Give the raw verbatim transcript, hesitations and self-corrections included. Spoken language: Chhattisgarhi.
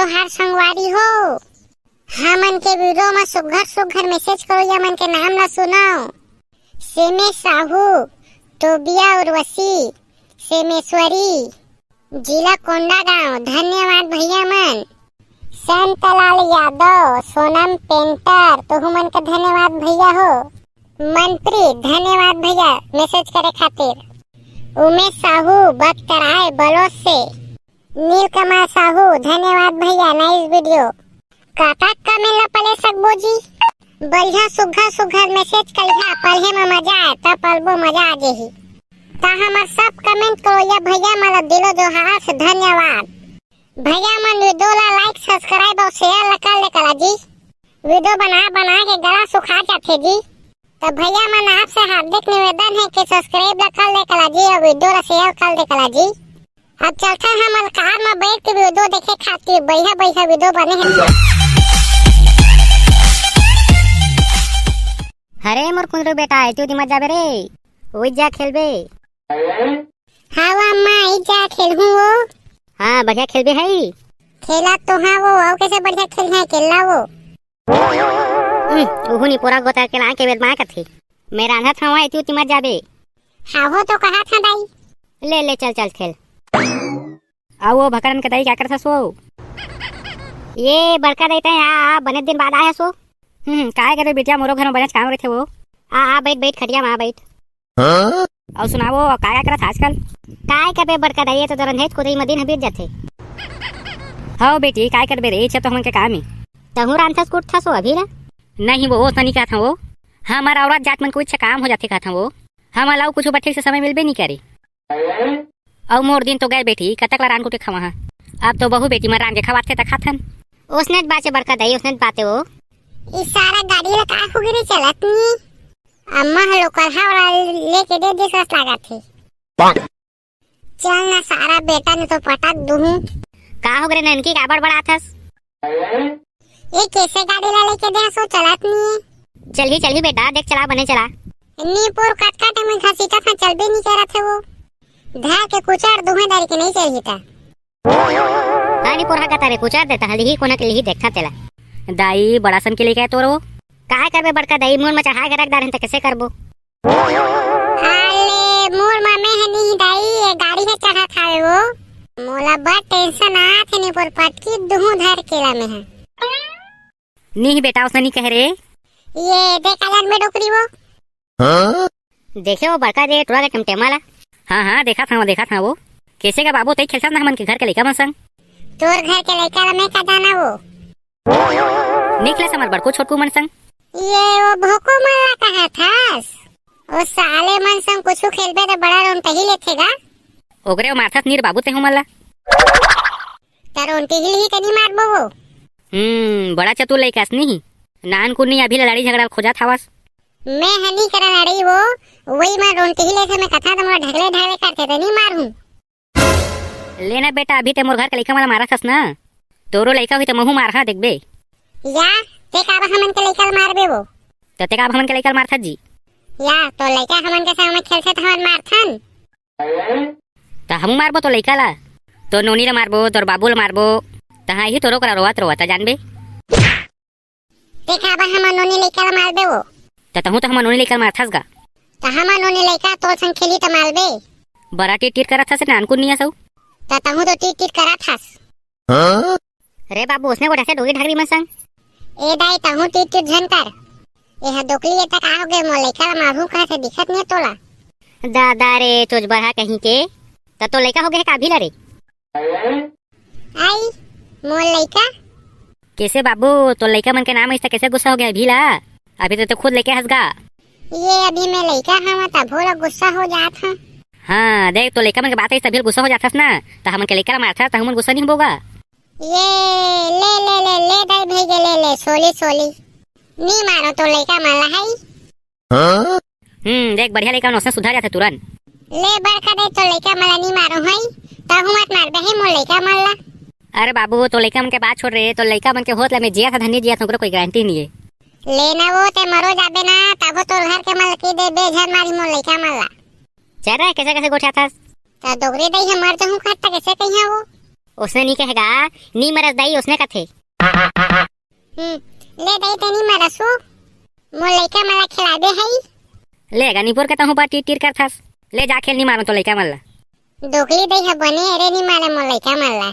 तोहार संगवारी हो। हमन के वीडियो म सुघर सुघर मैसेज करो या मन के नाम ला सुनाओ। सेमे साहू, टोबिया उर्वशी, सेमेश्वरी, जिला कोंडागांव, धन्यवाद भैया मन। संतलाल यादव, सोनम पेंटर, तुहू मन के धन्यवाद भैया हो। मनप्रीत, धन्यवाद भैया मैसेज करे खातिर। उमेश साहू, बख्तराय बलोद से। नीलकमल साहू, धन्यवाद भैया, नाइस वीडियो। कतक कमेंट ला पढ़े सकबो जी? बढ़िया सुघर सुघर मैसेज करिहा, पढ़े म मजा आए, त पढ़बो, मजा आ जेही। त हमर सब कमेंट करो या भैया मन ला दिलो जोहार से धन्यवाद। भैया मन वीडियो ला लाइक, सब्सक्राइब अउ शेयर ला कर ले कला जी। वीडियो बना बना के गला सुखा जाथे जी। त भैया मन आपसे हार्दिक निवेदन है कि सब्सक्राइब ला कर ले कला जी अउ वीडियो ला शेयर कर दे कला जी। अब चलथन हमन कार म बैठ के वीडियो देखे खातिर, बढ़िया बढ़िया वीडियो बने हे। अरे मोर कुंदरू बेटा, एती ओती मत जाबे रे, ओई जा खेलबे। हाँ वो अम्मा, आई जा खेलहूँ वो। हाँ, बढ़िया खेलबे हई। खेला तो हाँ वो, अउ कैसे बढ़िया खेल है, खेला वो। हम्म, उहू निपोरा गोता के लाके बेदमा कथे। मैं रांधत हवं, एती ओती मत जाबे। हाँ वो तो कहा था दाई। ले ले, चल चल खेल। आ वो भकरन के दाई, का करथस वो? ये बड़का दाई, तैं आ, आ, बने दिन बाद आए हस वो। हम्म, काय करे बिटिया, मोरो घर में बनेच काम रहिथे वो। आ, आ, बैठ, बैठ, खटिया में आ, बैठ। हाँ? अउ सुनावो, काय करत आजकल? काय करबे बड़का दाई, ये तो रंधेच कोदई म दिन ह बीत जाथे। हव बेटी, काय करबे रे, इच्छा तो हमन के काम ही। तहूँ रांधथस कुटथस वो अभी ला? नहीं वो, ओसनी कहत हूँ वो। हमार औरत जात मन के इच्छा काम हो जाथे कहत हूँ वो। हमन ला अउ कुछ बर ठीक से समय मिलबे नहीं करे। अउ मोर दिन तो गए बेटी, कतक ला रांध कुट के खवाहा। अब तो बहू बेटी मन रांध के खवाथे त खाथन। ओसने बाचे बड़का दाई, ओसने बाते वो। ई सारा गाड़ी ला का हो गे रे, चलत नी? अम्मा ह लोकलहा वाला लेके दे दे सस लागत हे। चल ना सारा बेटा, नहीं तो पटक दूहूं। का हो गे रे ननकी, का बड़बड़ाथस? ये कैसे गाड़ी ला लेके दे सो, चलत नी? चलही चलही बेटा, देख चला बने चला। नी पोर कटकट में घसीटा था, चलबे नी करत हे वो। धर के कुचर दूहे दारी के नहीं चलही ता। हाँ, नी पोरहा कता रे, कुचर देता हल ही, कोना के लिही देखा तेला। दाई, बड़ा सन के लेके आए तोरो। काय करबे बड़का दाई, मुंह में चढ़ा के रख डारे त कैसे करबो? अरे, मोर मम्मी है नी दाई, ये गाड़ी है चढ़ा खावे वो। मोला बड़ टेंशन आत है नी पोर पटकी दूहूं धर केला में है। नी बेटा, उसने नी कहे रे। ये देख अलग में डोकरी वो। हाँ? देखे वो बड़का दे टुरा के टमटेमा ला। हाँ, हाँ, देखा था वो, देखा था वो। कैसे का बाबू, तई खेलता ना हमन के घर के लइका मन संग। तोर घर के लइका ला मैं का जाना वो। निकले समर बड़को छोटकू मन संग। ये वो भोको मन ला कहा थास। ओ साले मन संग कुछु खेलबे त बड़ा रोंटही लेथे गा। ओकरे ओ मारथस नीर बाबू ते हमन ला। त रोंटही ही के नी मारबो वो। हम्म, बड़ा चतुर लइका अस नी। नान कुन नी अभी ला लड़ी झगड़ा खोजत हवस। मैं ह नी करन अड़ई वो, वही मैं रोंटही ले से मैं कथा त मोला ढगले ढगले करथे त नी मारहूं। ले ना बेटा, अभी ते मोर घर के लइका मन ला मारत हस ना, तोरो लइका होही त महू मारहा देखबे। या, ते काबर हमन के लइका ला मारबे वो? त ते काबर हमन के लइका ला मारथस जी? या, तो लइका हमन के संग में खेलथे त हमन मारथन। त हमू मारबो तो लइका ला, तोर नोनी ला मारबो, तोर बाबू ला मारबो, तहां ही तोरो करा रोवत रोवत आ जानबे। ते काबर हमर नोनी लइका ला मारबे वो? त तहूं तो हमर नोनी लइका ला मारथस गा। त हमर नोनी लइका तोर संग खेली त मारबे। बड़ा टीट टीट करत हस, नानकुन नियस अउ। त तहूं तो टीट टीट करत हस। हाँ? रे बाबू, उसने गोठा से डोगी ढागरी मन संग। ए दाई, तहूं टीट टीट झन कर। ए ह दोकली ए तक आ हो गे, मोर लइका ला मारहूं कहे से दिखत नहीं तोला। दादा रे, चोचबरहा कहीं के। त तो लइका हो गे हे का अभी ला रे? आई, मोर लइका। कैसे बाबू, तो लइका मन के नाम अइस त कैसे गुस्सा हो गे अभी ला? अभी तो, तो खुद लइका हस गा। ये अभी मैं लइका हवं, तभो ला गुस्सा हो जात हं। हाँ, देख, तो लइका मन के बात अइस त अभी गुस्सा हो जात हस ना, त हमन के लइका ला मारथस, त हमन गुस्सा नहीं होबो गा। ये, ले, ले, ले, ले, दाई भई के, ले, ले, सोली, सोली। नी मारो तो लइका मन ला, हाई। हाँ? हम्म, देख, बढ़िया लइका नोसने सुधर जाथे तुरंत। ले बड़का दे, तो लइका मन ला नी मारो हई, तहू मत मारबे ही मोर लइका मन ला। अरे बाबू, तो लइका मन के बात छोड़ रे, तो लइका मन के होत ले मैं जिया था धनी जिया था, ओकरो कोई गारंटी नहीं है। ले ना वो, ते मरो जाबे ना, तभो तोर घर के मन ला कहि देबे, झन मारी मोर लइका मन ला। चल रे, कैसे कैसे गोठियाथस? त डोकरी दई ह मर जहूं खट त कैसे कहिया वो? ओसने नी कहे गा, नी मरस दाई, ओसने कथे। हम्म, ले दाई, ते नी मरसू, मोर लइका मन ला खिलाबे हई। ले गा निपोर के तहूँ बर टीर टीर करथस। ले जा खेल, नी मारन तो लइका मन ला। दोगली दाई ह बने रे, नी मारे मोर लइका मन ला।